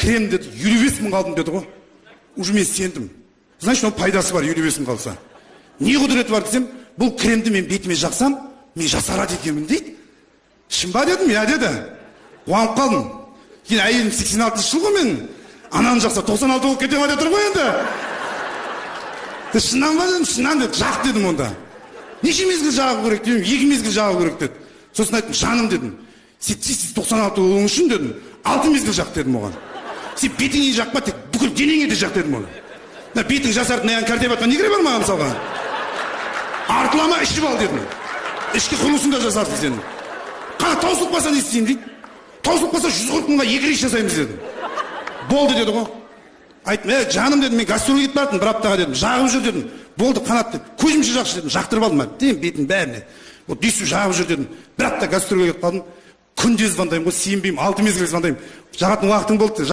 Крем деді, 55 000 алдым деді ғой. Уже мен сендім, значит, оның пайдасы бар, 55 000 қалса. Не құдіреті бар десем, бұл кремді мен бетіме жақсам, мен жасарады екенмін дейді. Шын ба дедім, иә деді. Қуанып қалдым. Кейін әйелім 86-жыл ғой, мен ананы жақса, 96 болып кете ма деп тұр ғой енді. Шыннан ба дедім, шыннан деді. Жақ дедім онда. Неше мезгіл жағу керек дедім, 2 мезгіл жағу керек деді. Сосын айттым, жаным дедім, сен тез 96 болуың үшін дедім, 6 мезгіл жақ дедім оған. Сен бетіңе жақпа, тек бүкіл денеңе де жақ дедім оны. Мына бетің жасарып, мына кәртейіп жатқан не керек бар маған мысалға? Артыла ма, ішіп ал дедім. Ішкі құрылысың да жасарсын сенің. Қана таусылып қалса не істеймін дейді. Таусылып қалса, 140 мыңға 2 рейс жасаймыз дедім. Болды деді ғой. Айттым, е, жаным дедім, мен гастрольге кетіп бара бір аптаға дедім, жағып жүр дедім. Болды, Қанат деді. Көзімше жақшы дедім, жақтырып алдым әбден бетін бәріне. Вот өйстіп жағып жүр дедім. Бір апта гастрольге кетіп қалдым. Күнде звондаймын ғой, сенбеймін, 6 мезгіл звондаймын. Жағатын уақытың болды.